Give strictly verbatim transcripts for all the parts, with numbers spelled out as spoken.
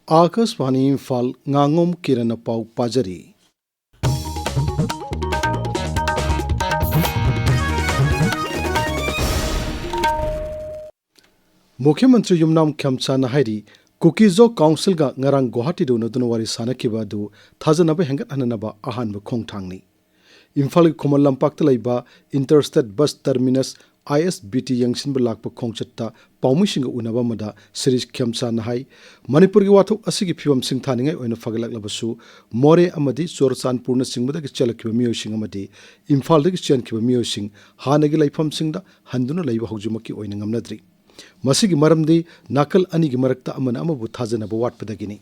ꯑꯥꯀꯥꯁꯕꯥꯅꯤ ꯏꯝꯐꯥꯜ, ꯉꯥꯉꯣꯝ ꯀꯤꯔꯟꯅ ꯄꯥꯎ ꯄꯥꯖꯔꯤ꯫ ꯃꯨꯈ꯭ꯌ ꯃꯟꯇ꯭ꯔꯤ ꯌꯨꯝꯅꯥꯝ ꯈꯦꯝꯆꯥꯟꯅ ꯍꯥꯏꯔꯤ, ꯀꯨꯀꯤꯖꯣ ꯀꯥꯎꯟꯁꯤꯜꯒ ꯉꯔꯥꯡ ꯒꯨꯋꯥꯍꯥꯇꯤꯗ ꯎꯅꯗꯨꯅ ꯋꯥꯔꯤ ꯁꯥꯟꯅꯈꯤꯕ ꯑꯗꯨ ꯊꯥꯖꯅꯕ ꯍꯦꯟꯒꯠꯍꯟꯅꯅꯕ ꯑꯍꯥꯟꯕ ꯈꯣꯡꯊꯥꯡꯅꯤ꯫ ꯏꯝꯐꯥꯜꯒꯤ ꯈꯨꯃꯟ ꯂꯝꯄꯥꯛꯇ ꯂꯩꯕ ꯏꯟꯇꯔ ꯁ꯭ꯇꯦꯠ ꯕꯁ ꯇꯔꯃꯤꯅꯁ, ꯑꯥꯏ ꯑꯦꯁ ꯕꯤ ꯇꯤ, ꯌꯦꯡꯁꯤꯟꯕ ꯂꯥꯛꯄ ꯈꯣꯡꯆꯠꯇ ꯄꯥꯎꯃꯤꯁꯤꯡꯒ ꯎꯅꯕ ꯑꯃꯗ ꯁ꯭ꯔꯤ ꯈꯦꯝꯆꯥꯟꯅ ꯍꯥꯏ, ꯃꯅꯤꯄꯨꯔꯒꯤ ꯋꯥꯊꯣꯛ ꯑꯁꯤꯒꯤ ꯐꯤꯕꯝ ꯁꯤꯡꯊꯥꯅꯤꯡꯉꯥꯏ ꯑꯣꯏꯅ ꯐꯒꯠꯂꯛꯂꯕꯁꯨ, ꯃꯣꯔꯦ ꯑꯃꯗꯤ ꯆꯨꯔꯆꯥꯟꯄꯨꯔꯅꯆꯤꯡꯕꯗꯒꯤ ꯆꯦꯜꯂꯛꯈꯤꯕ ꯃꯤꯑꯣꯏꯁꯤꯡ ꯑꯃꯗꯤ ꯏꯝꯐꯥꯜꯗꯒꯤ ꯆꯦꯟꯈꯤꯕ ꯃꯤꯑꯣꯏꯁꯤꯡ ꯍꯥꯟꯅꯒꯤ ꯂꯩꯐꯝꯁꯤꯡꯗ ꯍꯟꯗꯨꯅ ꯂꯩꯕ ꯍꯧꯖꯤꯛꯃꯛꯀꯤ ꯑꯣꯏꯅ ꯉꯝꯅꯗ꯭ꯔꯤ꯫ ꯃꯁꯤꯒꯤ ꯃꯔꯝꯗꯤ ꯅꯥꯀꯜ ꯑꯅꯤꯒꯤ ꯃꯔꯛꯇ ꯑꯃꯅ ꯑꯃꯕꯨ ꯊꯥꯖꯅꯕ ꯋꯥꯠꯄꯗꯒꯤꯅꯤ꯫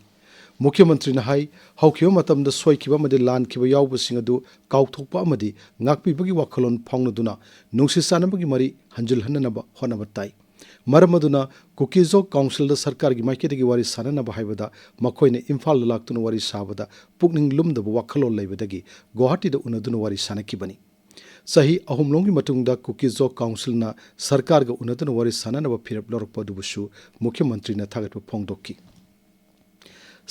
ꯃꯨꯈ꯭ꯌ ꯃꯟꯇ꯭ꯔꯤꯅ ꯍꯥꯏ, ꯍꯧꯈꯤꯕ ꯃꯇꯝꯗ ꯁꯣꯏꯈꯤꯕ ꯑꯃꯗꯤ ꯂꯥꯟꯈꯤꯕ ꯌꯥꯎꯕꯁꯤꯡ ꯑꯗꯨ ꯀꯥꯎꯊꯣꯛꯄ ꯑꯃꯗꯤ ꯉꯥꯛꯄꯤꯕꯒꯤ ꯋꯥꯈꯜꯂꯣꯟ ꯐꯥꯎꯅꯗꯨꯅ ꯅꯨꯡꯁꯤ ꯆꯥꯟꯅꯕꯒꯤ ꯃꯔꯤ ꯍꯟꯖꯤꯜꯍꯟꯅꯅꯕ ꯍꯣꯠꯅꯕ ꯇꯥꯏ꯫ ꯃꯔꯝ ꯑꯗꯨꯅ ꯀꯨꯀꯤꯖꯣ ꯀꯥꯎꯟꯁꯤꯜꯗ ꯁꯔꯀꯥꯔꯒꯤ ꯃꯥꯏꯀꯩꯗꯒꯤ ꯋꯥꯔꯤ ꯁꯥꯟꯅꯅꯕ ꯍꯥꯏꯕꯗ ꯃꯈꯣꯏꯅ ꯏꯝꯐꯥꯜꯗ ꯂꯥꯛꯇꯨꯅ ꯋꯥꯔꯤ ꯁꯥꯕꯗ ꯄꯨꯛꯅꯤꯡ ꯂꯨꯝꯗꯕ ꯋꯥꯈꯜꯂꯣꯟ ꯂꯩꯕꯗꯒꯤ ꯒꯨꯋꯥꯍꯥꯇꯤꯗ ꯎꯅꯗꯨꯅ ꯋꯥꯔꯤ ꯁꯥꯟꯅꯈꯤꯕꯅꯤ꯫ ꯆꯍꯤ ꯑꯍꯨꯝꯂꯣꯝꯒꯤ ꯃꯇꯨꯡꯗ ꯀꯨꯀꯤꯖꯣ ꯀꯥꯎꯟꯁꯤꯜꯅ ꯁꯔꯀꯥꯔꯒ ꯎꯅꯗꯨꯅ ꯋꯥꯔꯤ ꯁꯥꯟꯅꯅꯕ ꯐꯤꯔꯦꯞ ꯂꯧꯔꯛꯄ ꯑꯗꯨꯕꯨꯁꯨ ꯃꯨꯈ꯭ꯌ ꯃꯟꯇ꯭ꯔꯤꯅ ꯊꯥꯒꯠꯄ ꯐꯣꯡꯗꯣꯛꯈꯤ꯫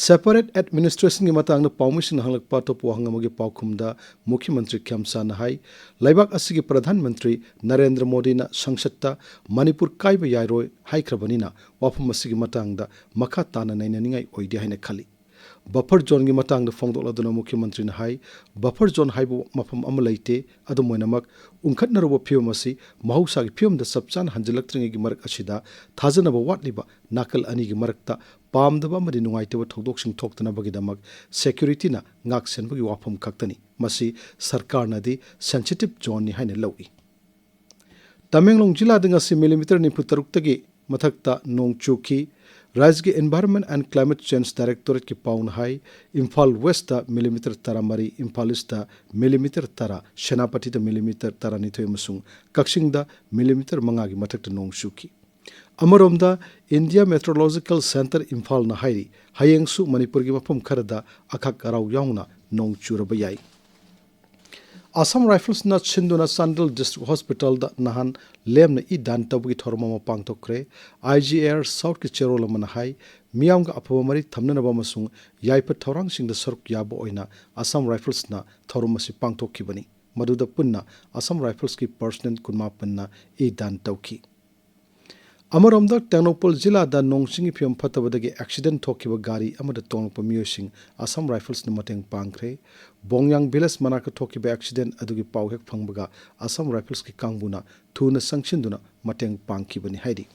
ꯁꯦꯄꯔꯦꯠ ꯑꯦꯗꯃꯤꯅꯤꯁꯇ꯭ꯔꯦꯁꯟꯒꯤ ꯃꯇꯥꯡꯗ ꯄꯥꯎꯃꯤꯁꯤꯡꯅ ꯍꯪꯂꯛꯄ ꯑꯇꯣꯞꯄ ꯋꯥꯍꯪ ꯑꯃꯒꯤ ꯄꯥꯎꯈꯨꯝꯗ ꯃꯨꯈ꯭ꯌ ꯃꯟꯇ꯭ꯔꯤ ꯈꯦꯝꯆꯥꯟꯅ ꯍꯥꯏ, ꯂꯩꯕꯥꯛ ꯑꯁꯤꯒꯤ ꯄ꯭ꯔꯙꯥꯟ ꯃꯟꯇ꯭ꯔꯤ ꯅꯔꯦꯟꯗ꯭ꯔ ꯃꯣꯗꯤꯅ ꯁꯪꯁꯠꯇ ꯃꯅꯤꯄꯨꯔ ꯀꯥꯏꯕ ꯌꯥꯏꯔꯣꯏ ꯍꯥꯏꯈ꯭ꯔꯕꯅꯤꯅ ꯋꯥꯐꯝ ꯑꯁꯤꯒꯤ ꯃꯇꯥꯡꯗ ꯃꯈꯥ ꯇꯥꯅ ꯅꯩꯅꯅꯤꯡꯉꯥꯏ ꯑꯣꯏꯗꯦ ꯍꯥꯏꯅ ꯈꯜꯂꯤ꯫ ꯕꯐꯔ ꯖꯣꯟꯒꯤ ꯃꯇꯥꯡꯗ ꯐꯣꯡꯗꯣꯛꯂꯗꯨꯅ ꯃꯨꯈ꯭ꯌ ꯃꯟꯇ꯭ꯔꯤꯅ ꯍꯥꯏ, ꯕꯐꯔ ꯖꯣꯟ ꯍꯥꯏꯕ ꯃꯐꯝ ꯑꯃ ꯂꯩꯇꯦ꯫ ꯑꯗꯨꯝ ꯑꯣꯏꯅꯃꯛ, ꯎꯪꯈꯠꯅꯔꯨꯕ ꯐꯤꯕꯝ ꯑꯁꯤ ꯃꯍꯧꯁꯥꯒꯤ ꯐꯤꯕꯝꯗ ꯆꯞ ꯆꯥꯅ ꯍꯟꯖꯤꯜꯂꯛꯇ꯭ꯔꯤꯉꯩꯒꯤ ꯃꯔꯛ ꯑꯁꯤꯗ ꯊꯥꯖꯅꯕ ꯋꯥꯠꯂꯤꯕ ꯅꯥꯀꯜ ꯑꯅꯤꯒꯤ ꯃꯔꯛꯇ ꯄꯥꯝꯗꯕ ꯑꯃꯗꯤ ꯅꯨꯡꯉꯥꯏꯇꯕ ꯊꯧꯗꯣꯛꯁꯤꯡ ꯊꯣꯛꯇꯅꯕꯒꯤꯗꯃꯛ ꯁꯦꯀ꯭ꯌꯨꯔꯤꯇꯤꯅ ꯉꯥꯛꯁꯦꯟꯕꯒꯤ ꯋꯥꯐꯝ ꯈꯛꯇꯅꯤ꯫ ꯃꯁꯤ ꯁꯔꯀꯥꯔꯅꯗꯤ ꯁꯦꯟꯁꯤꯇꯤꯚ ꯖꯣꯟꯅꯤ ꯍꯥꯏꯅ ꯂꯧꯏ꯫ ꯇꯃꯦꯡꯂꯣꯡ ꯖꯤꯂꯥꯗ ꯉꯁꯤ ꯃꯤꯂꯤꯃꯤꯇꯔ ꯅꯤꯐꯨ ꯇꯔꯨꯛꯇꯒꯤ ꯃꯊꯛꯇ ꯅꯣꯡ ꯆꯨꯈꯤ꯫ ꯔꯥꯖ꯭ꯌꯒꯤ Environment and Climate Change Directorateꯀꯤ ꯄꯥꯎꯅ ꯍꯥꯏ, ꯏꯝꯐꯥꯜ ꯋꯦꯁꯇ ꯃꯤꯂꯤꯃꯤꯇꯔ ꯇꯔꯥꯃꯔꯤ, ꯏꯝꯐꯥꯜ ꯏꯁꯇ ꯃꯤꯂꯤꯃꯤꯇꯔ ꯇꯔꯥ, ꯁꯦꯅꯥꯄꯇꯤꯗ ꯃꯤꯂꯤꯃꯤꯇꯔ ꯇꯔꯥꯅꯤꯊꯣꯏ ꯑꯃꯁꯨꯡ ꯀꯛꯆꯤꯡꯗ ꯃꯤꯂꯤꯃꯤꯇꯔ ꯃꯉꯥꯒꯤ ꯃꯊꯛꯇ ꯅꯣꯡ ꯆꯨꯈꯤ꯫ ꯑꯃꯔꯣꯝꯗ, India Meteorological Centre ꯏꯝꯐꯥꯜꯅ ꯍꯥꯏꯔꯤ, ꯍꯌꯦꯡꯁꯨ ꯃꯅꯤꯄꯨꯔꯒꯤ ꯃꯐꯝ ꯈꯔꯗ ꯑꯈꯛ ꯑꯔꯥꯎ ꯌꯥꯎꯅ ꯅꯣꯡ ꯆꯨꯔꯕ ꯌꯥꯏ꯫ ꯑꯁꯥꯝ ꯔꯥꯏꯐꯜꯁꯅ ꯁꯤꯟꯗꯨꯅ ꯆꯥꯟꯗꯦꯜ ꯗꯤꯁꯇ꯭ꯔꯤꯛ ꯍꯣꯁꯄꯤꯇꯥꯜꯗ ꯅꯍꯥꯟ ꯂꯦꯝꯅ ꯏ ꯗꯥꯟ ꯇꯧꯕꯒꯤ ꯊꯧꯔꯝ ꯑꯃ ꯄꯥꯡꯊꯣꯛꯈ꯭ꯔꯦ꯫ ꯑꯥꯏ ꯖꯤ ꯑꯦ ꯑꯥꯔ ꯁꯥꯎꯠꯀꯤ ꯆꯦꯔꯣꯜ ꯑꯃꯅ ꯍꯥꯏ, ꯃꯤꯌꯥꯝꯒ ꯑꯐꯕ ꯃꯔꯤ ꯊꯝꯅꯅꯕ ꯑꯃꯁꯨꯡ ꯌꯥꯏꯐ ꯊꯧꯔꯥꯡꯁꯤꯡꯗ ꯁꯔꯨꯛ ꯌꯥꯕ ꯑꯣꯏꯅ ꯑꯁꯥꯝ ꯔꯥꯏꯐꯜꯁꯅ ꯊꯧꯔꯝ ꯑꯁꯤ ꯄꯥꯡꯊꯣꯛꯈꯤꯕꯅꯤ꯫ ꯃꯗꯨꯗ ꯄꯨꯟꯅ ꯑꯁꯥꯝ ꯔꯥꯏꯐꯜꯁꯀꯤ ꯄꯔꯁꯅꯦꯜ ꯀꯨꯟꯃꯥꯄꯟꯅ ꯏ ꯗꯥꯟ ꯇꯧꯈꯤ꯫ ꯑꯃꯔꯣꯝꯗ, ꯇꯦꯡꯅꯧꯄꯜ ꯖꯤꯂꯥꯗ ꯅꯣꯡ ꯆꯤꯡꯒꯤ ꯐꯤꯕꯝ ꯐꯠꯇꯕꯗꯒꯤ ꯑꯦꯛꯁꯤꯗꯦꯟ ꯊꯣꯛꯈꯤꯕ ꯒꯥꯔꯤ ꯑꯃꯗ ꯇꯣꯡꯂꯛꯄ ꯃꯤꯑꯣꯏꯁꯤꯡ ꯑꯁꯥꯝ ꯔꯥꯏꯐꯜꯁꯅ ꯃꯇꯦꯡ ꯄꯥꯡꯈ꯭ꯔꯦ꯫ ꯕꯣꯡꯌꯥꯡ ꯚꯤꯂꯦꯖ ꯃꯅꯥꯛꯇ ꯊꯣꯛꯈꯤꯕ ꯑꯦꯛꯁꯤꯗꯦꯟ ꯑꯗꯨꯒꯤ ꯄꯥꯎ ꯍꯦꯛ ꯐꯪꯕꯒ ꯑꯁꯥꯝ ꯔꯥꯏꯐꯜꯁꯀꯤ ꯀꯥꯡꯕꯨꯅ ꯊꯨꯅ ꯆꯪꯁꯤꯟꯗꯨꯅ ꯃꯇꯦꯡ ꯄꯥꯡꯈꯤꯕꯅꯤ ꯍꯥꯏꯔꯤ꯫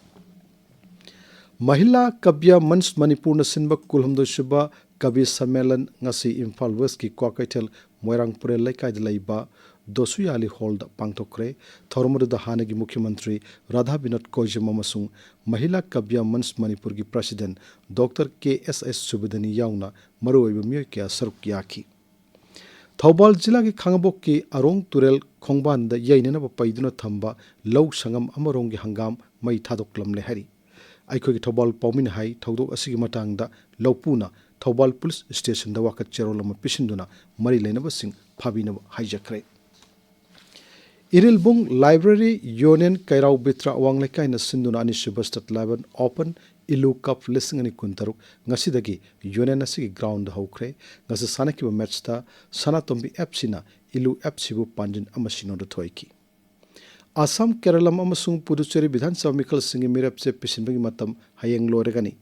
ꯃꯍꯤꯂꯥ ꯀꯕ꯭ꯌ ꯃꯟꯆ ꯃꯅꯤꯄꯨꯔꯅ ꯁꯤꯟꯕ ꯀꯨꯟꯍꯨꯝꯗꯣꯏ ꯁꯨꯕ ꯀꯕꯤ ꯁꯝꯃꯦꯂꯟ ꯉꯁꯤ ꯏꯝꯐꯥꯜ ꯋꯦꯁꯀꯤ ꯀ꯭ꯋꯥꯀꯩꯊꯦꯜ ꯃꯣꯏꯔꯥꯡ ꯄꯨꯔꯦꯜ ꯂꯩꯀꯥꯏꯗ ꯂꯩꯕ ꯗꯣꯁꯨꯌꯥꯂꯤ ꯍꯣꯜꯗ ꯄꯥꯡꯊꯣꯛꯈ꯭ꯔꯦ꯫ ꯊꯧꯔꯝ ꯑꯗꯨꯗ ꯍꯥꯟꯅꯒꯤ ꯃꯨꯈ꯭ꯌ ꯃꯟꯇ꯭ꯔꯤ ꯔꯥꯙꯥ ꯕꯤꯅꯣꯗ ꯀꯣꯏꯖꯝ ꯑꯃꯁꯨꯡ ꯃꯍꯤꯂꯥ ꯀꯕ꯭ꯌ ꯃꯟꯆ ꯃꯅꯤꯄꯨꯔꯒꯤ ꯄ꯭ꯔꯁꯤꯗꯦꯟ ꯗꯣꯛꯇꯔ ꯀꯦ ꯑꯦꯁ ꯑꯦꯁ ꯁꯨꯕꯗꯅꯤ ꯌꯥꯎꯅ ꯃꯔꯨꯑꯣꯏꯕ ꯃꯤꯑꯣꯏ ꯀꯌꯥ ꯁꯔꯨꯛ ꯌꯥꯈꯤ꯫ ꯊꯧꯕꯥꯜ ꯖꯤꯂꯥꯒꯤ ꯈꯥꯡꯉꯕꯣꯛꯀꯤ ꯑꯔꯣꯡ ꯇꯨꯔꯦꯜ ꯈꯣꯡꯕꯥꯟꯗ ꯌꯩꯅꯅꯕ ꯄꯩꯗꯨꯅ ꯊꯝꯕ ꯂꯧ ꯁꯪꯒꯝ ꯑꯃꯔꯣꯝꯒꯤ ꯍꯪꯒꯥꯝ ꯃꯩ ꯊꯥꯗꯣꯛꯂꯝꯂꯦ ꯍꯥꯏꯔꯤ꯫ ꯑꯩꯈꯣꯏꯒꯤ ꯊꯧꯕꯥꯜ ꯄꯥꯎꯃꯤꯅ ꯍꯥꯏ, ꯊꯧꯗꯣꯛ ꯑꯁꯤꯒꯤ ꯃꯇꯥꯡꯗ ꯂꯧꯄꯨꯅ ꯊꯧꯕꯥꯜ ꯄꯨꯂꯤꯁ ꯁ꯭ꯇꯦꯁꯟꯗ ꯋꯥꯀꯠ ꯆꯦꯔꯣꯜ ꯑꯃ ꯄꯤꯁꯤꯟꯗꯨꯅ ꯃꯔꯤ ꯂꯩꯅꯕꯁꯤꯡ ꯐꯥꯕꯤꯅꯕ ꯍꯥꯏꯖꯈ꯭ꯔꯦ꯫ ꯏꯔꯤꯜꯕꯨꯡ ꯂꯥꯏꯕ꯭ꯔꯦꯔꯤ ꯌꯨꯅꯤꯌꯟ ꯀꯩꯔꯥꯎ ꯕꯤꯇ꯭ꯔꯥ ꯑꯋꯥꯡ ꯂꯩꯀꯥꯏꯅ ꯁꯤꯟꯗꯨꯅ ꯑꯅꯤꯁꯨꯕ ꯁ꯭ꯇꯦꯠ ꯂꯦꯚꯦꯜ ꯑꯣꯄꯟ ꯏꯂꯨ ꯀꯞ ꯂꯤꯁꯤꯡ ꯑꯅꯤ ꯀꯨꯟꯇꯔꯨꯛ ꯉꯁꯤꯗꯒꯤ ꯌꯨꯅꯤꯌꯟ ꯑꯁꯤꯒꯤ ꯒ꯭ꯔꯥꯎꯟꯗ ꯍꯧꯈ꯭ꯔꯦ꯫ ꯉꯁꯤ ꯁꯥꯟꯅꯈꯤꯕ ꯃꯦꯠꯆꯇ ꯁꯅꯥꯇꯣꯝꯕꯤ ꯑꯦꯐ ꯁꯤꯅ ꯏꯂꯨ ꯑꯦꯐ ꯁꯤꯕꯨ ꯄꯥꯟꯖꯤꯟ ꯑꯃ ꯁꯤꯅꯣꯗ ꯊꯣꯏꯈꯤ꯫ ꯑꯁꯥꯝ, ꯀꯦꯔꯂꯝ ꯑꯃꯁꯨꯡ ꯄꯨꯗꯨꯆꯦꯔꯤ ꯕꯤꯙꯥꯟ ꯁꯚꯥ ꯃꯤꯈꯜꯁꯤꯡꯒꯤ ꯃꯤꯔꯦꯞꯆꯦ ꯄꯤꯁꯤꯟꯕꯒꯤ ꯃꯇꯝ ꯍꯌꯦꯡ ꯂꯣꯏꯔꯒꯅꯤ꯫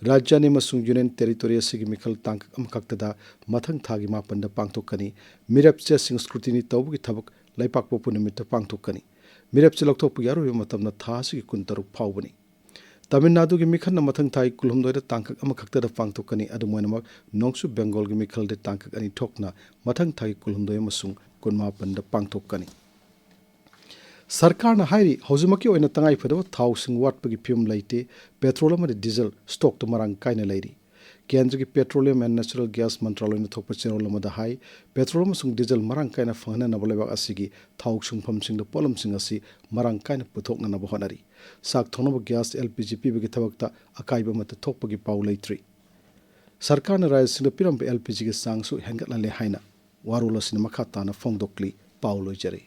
ꯔꯥꯖ꯭ꯌ ꯑꯅꯤ ꯑꯃꯁꯨꯡ ꯌꯨꯅꯤꯌꯟ ꯇꯦꯔꯤꯇꯣꯔꯤ ꯑꯁꯤꯒꯤ ꯃꯤꯈꯜ ꯇꯥꯡꯀꯛ ꯑꯃꯈꯛꯇꯗ ꯃꯊꯪ ꯊꯥꯒꯤ ꯃꯥꯄꯟꯗ ꯄꯥꯡꯊꯣꯛꯀꯅꯤ꯫ ꯃꯤꯔꯦꯞꯆꯦꯁꯤꯡ ꯁ꯭ꯀ꯭ꯔꯨꯇꯤꯅꯤ ꯇꯧꯕꯒꯤ ꯊꯕꯛ ꯂꯩꯄꯥꯛꯄꯣꯛꯄ ꯅꯨꯃꯤꯠꯇ ꯄꯥꯡꯊꯣꯛꯀꯅꯤ꯫ ꯃꯤꯔꯦꯞꯆꯦ ꯂꯧꯊꯣꯛꯄꯒꯤ ꯑꯔꯣꯏꯕ ꯃꯇꯝꯅ ꯊꯥ ꯑꯁꯤꯒꯤ ꯀꯨꯟꯇꯔꯨꯛ ꯐꯥꯎꯕꯅꯤ꯫ ꯇꯥꯃꯤꯜ ꯅꯥꯗꯨꯒꯤ ꯃꯤꯈꯜꯅ ꯃꯊꯪ ꯊꯥꯒꯤ ꯀꯨꯟꯍꯨꯝꯗꯣꯏꯗ ꯇꯥꯡꯀꯛ ꯑꯃꯈꯛꯇꯗ ꯄꯥꯡꯊꯣꯛꯀꯅꯤ꯫ ꯑꯗꯨꯝ ꯑꯣꯏꯅꯃꯛ, ꯅꯣꯡꯆꯨꯞ ꯕꯦꯡꯒꯣꯜꯒꯤ ꯃꯤꯈꯜꯗꯤ ꯇꯥꯡꯀꯛ ꯑꯅꯤ ꯊꯣꯛꯅ ꯃꯊꯪ ꯊꯥꯒꯤ ꯀꯨꯟꯍꯨꯝꯗꯣꯏ ꯑꯃꯁꯨꯡ ꯀꯨꯟꯃꯥꯄꯟꯗ ꯄꯥꯡꯊꯣꯛꯀꯅꯤ꯫ ꯁꯔꯀꯥꯔꯅ ꯍꯥꯏꯔꯤ, ꯍꯧꯖꯤꯛꯃꯛꯀꯤ ꯑꯣꯏꯅ ꯇꯉꯥꯏꯐꯗꯕ ꯊꯥꯎꯁꯤꯡ ꯋꯥꯠꯄꯒꯤ ꯐꯤꯕꯝ ꯂꯩꯇꯦ, ꯄꯦꯇ꯭ꯔꯣꯜ ꯑꯃꯗꯤ ꯗꯤꯖꯜ ꯁ꯭ꯇꯣꯛꯇ ꯃꯔꯥꯡ ꯀꯥꯏꯅ ꯂꯩꯔꯤ꯫ ꯀꯦꯟꯗ꯭ꯔꯒꯤ ꯄꯦꯇ꯭ꯔꯣꯂꯤꯌꯝ ꯑꯦꯟ ꯅꯦꯆꯔꯦꯜ ꯒ꯭ꯌꯥꯁ ꯃꯟꯇ꯭ꯔꯥꯂꯣꯏꯅ ꯊꯣꯛꯄ ꯆꯦꯔꯣꯜ ꯑꯃꯗ ꯍꯥꯏ, ꯄꯦꯇ꯭ꯔꯣꯜ ꯑꯃꯁꯨꯡ ꯗꯤꯖꯜ ꯃꯔꯥꯡ ꯀꯥꯏꯅ ꯐꯪꯍꯟꯅꯅꯕ ꯂꯩꯕꯥꯛ ꯑꯁꯤꯒꯤ ꯊꯥꯎ ꯁꯨꯡꯐꯝꯁꯤꯡꯗ ꯄꯣꯠꯂꯝꯁꯤꯡ ꯑꯁꯤ ꯃꯔꯥꯡ ꯀꯥꯏꯅ ꯄꯨꯊꯣꯛꯅꯅꯕ ꯍꯣꯠꯅꯔꯤ꯫ ꯆꯥꯛ ꯊꯣꯡꯅꯕ ꯒ꯭ꯌꯥꯁ, ꯑꯦꯜ ꯄꯤ ꯖꯤ, ꯄꯤꯕꯒꯤ ꯊꯕꯛꯇ ꯑꯀꯥꯏꯕ ꯑꯃꯠꯇ ꯊꯣꯛꯄꯒꯤ ꯄꯥꯎ ꯂꯩꯇ꯭ꯔꯤ꯫ ꯁꯔꯀꯥꯔꯅ ꯔꯥꯖ꯭ꯌꯁꯤꯡꯗ ꯄꯤꯔꯝꯕ ꯑꯦꯜ ꯄꯤ ꯖꯤꯒꯤ ꯆꯥꯡꯁꯨ ꯍꯦꯟꯒꯠꯍꯜꯂꯦ ꯍꯥꯏꯅ ꯋꯥꯔꯣꯜ ꯑꯁꯤꯅ ꯃꯈꯥ ꯇꯥꯅ ꯐꯣꯡꯗꯣꯛꯂꯤ꯫ ꯄꯥꯎ ꯂꯣꯏꯖꯔꯦ꯫